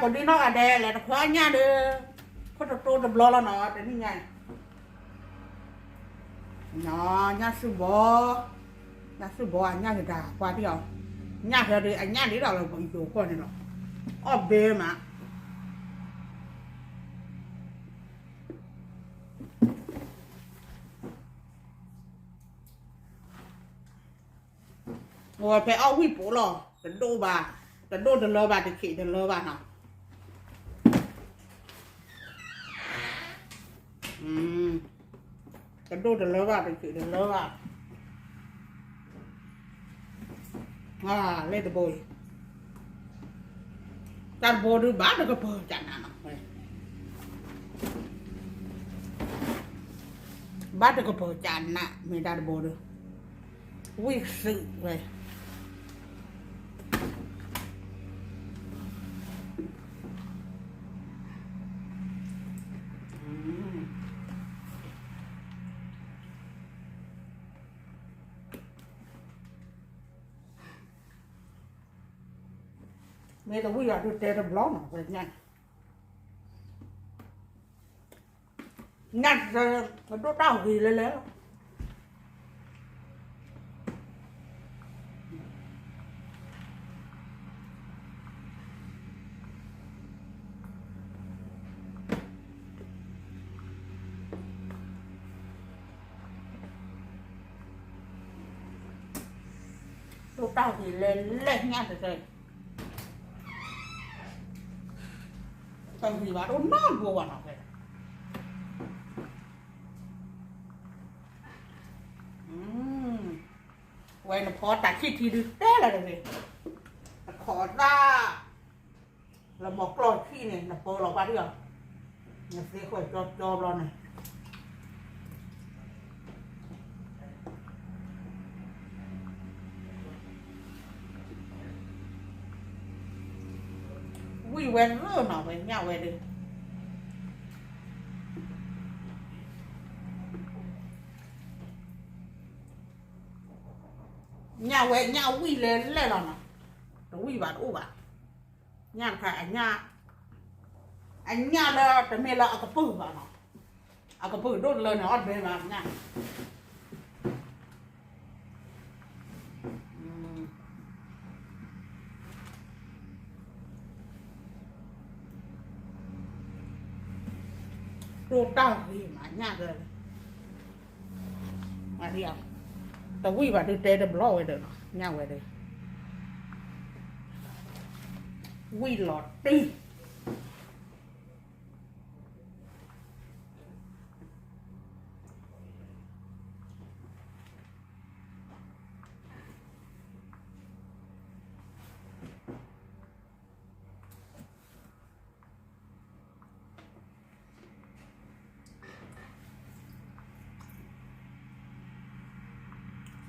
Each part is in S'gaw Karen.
ဖိဒံနီၢ်ဂၤဒဲး လဲၤတခွါညၣ်ဒီး ခိၣ်တတိတဘျီလီၤနီၤ တနံၣ်ညါ ညၣ်စုဘီ, ညၣ်စုဘီအညၣ်ကဒါကွၢ်ဒံးအီၤ, ညၣ်ဟဲဒီးအညၣ်ဒ်ဒီးလၢပယိၤကီၢ်န့ၣ်လီၤ, အီၣ်ဘဲမး ဝဲဖဲအီၣ်ဝံၣ်ပိာ်လီၤ, တဒိၣ်ဘၣ်, တဒိၣ်တလၢဘၣ် တဆံးတလၢဘၣ်နီၤ, တဒိၣ်တလၢဘၣ် တဆံးတလၢဘၣ်, လၢတဘိအံၤ တၢ်တဘိဒုးဘၣ်တကပၤကနးနီၤ, ဘၣ်တကပၤကနး မ့ၢ်တၢ်တဘိဒီး ဝံၣ်စုးဝဲ မ့ၢ်တဝံၣ်ဘၣ်ဒုးတဲတဘျီနီၤ ဝဲညၣ်, ညၣ်တဒိၣ်တၢ်ဂ့ၤလဲၣ်လဲၣ်လီၤ. ဒိၣ်တၢ်ဂ့ၤလဲၣ်လဲၣ်ညၣ်တတဲ, တဂ့ၤဘၣ်ဒိၣ်နီတဘိဘၣ်နီၤဖဲ ဝဲနဖီတၢ်ခံထံဒုးတဲလၢတဂ့ၤ, တခိးသၣ်, လၢမီၤကျီၢ်ခံန့ၣ် နပၢလီၤဘၣ်ဒံးအီၤ, နသ့ဃီၤကၠီကၠီဘျီန့ၣ် ဝံၣ်ဝဲဂၢၢ်နီၤ ဝဲညၣ်ဝဲဒီး ညၣ်ဝဲညၣ်ဝံၣ်လဲၣ်လဲၣ်လီၤနီၤ, တဝံၣ်ဘၣ်တအိၣ်ဘၣ်, ညၣ်တခါ အညၣ်လၢတမ့ၢ်လၢအကပုာ်ဘၣ်နီၤ, အကပုာ်ဒိၣ်တလၢန့ၣ် အီၣ်တဘဲဘၣ်ညၣ် တိၢ်တၢ်ဂ့ၤမးညၣ်ဒီး, တဝံၣ်ဘၣ်ဒုးတဲတဘျီဝဲဒီးနီၤ ညၣ်ဝဲဒီး, ဝံၣ်လီၤတံၢ်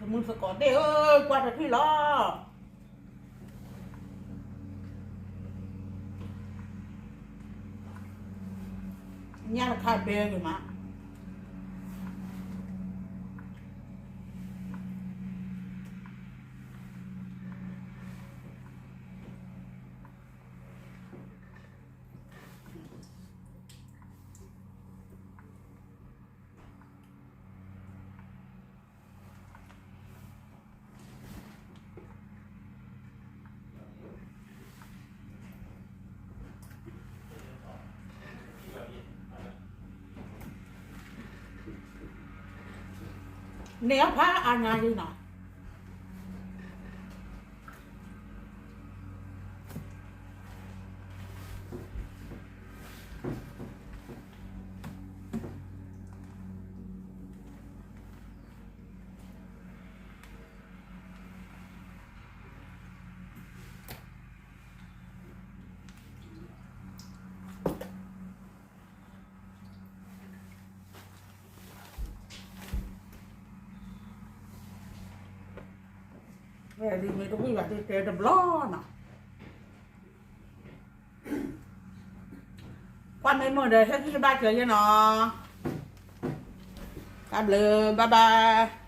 သမုသကိးဒ့ၣ်ဧၢ, ကွၢ်တထံၣ်လီၤ. ညၣ်တခါဘဲဂ့ၤမး. န့ၣ်အဖးအါညါလံနီၤ. ဒ်မ့ၢ်တဝံၣ်ဘၣ်ဒုးတဲတဘျီနီၤ. ကွၢ်မ့ၢ်မုာ်ဒီး ဟဲက့ၤဘၣ်စၢၤယဲနီၤ. တၢ်ဘျုး bye bye.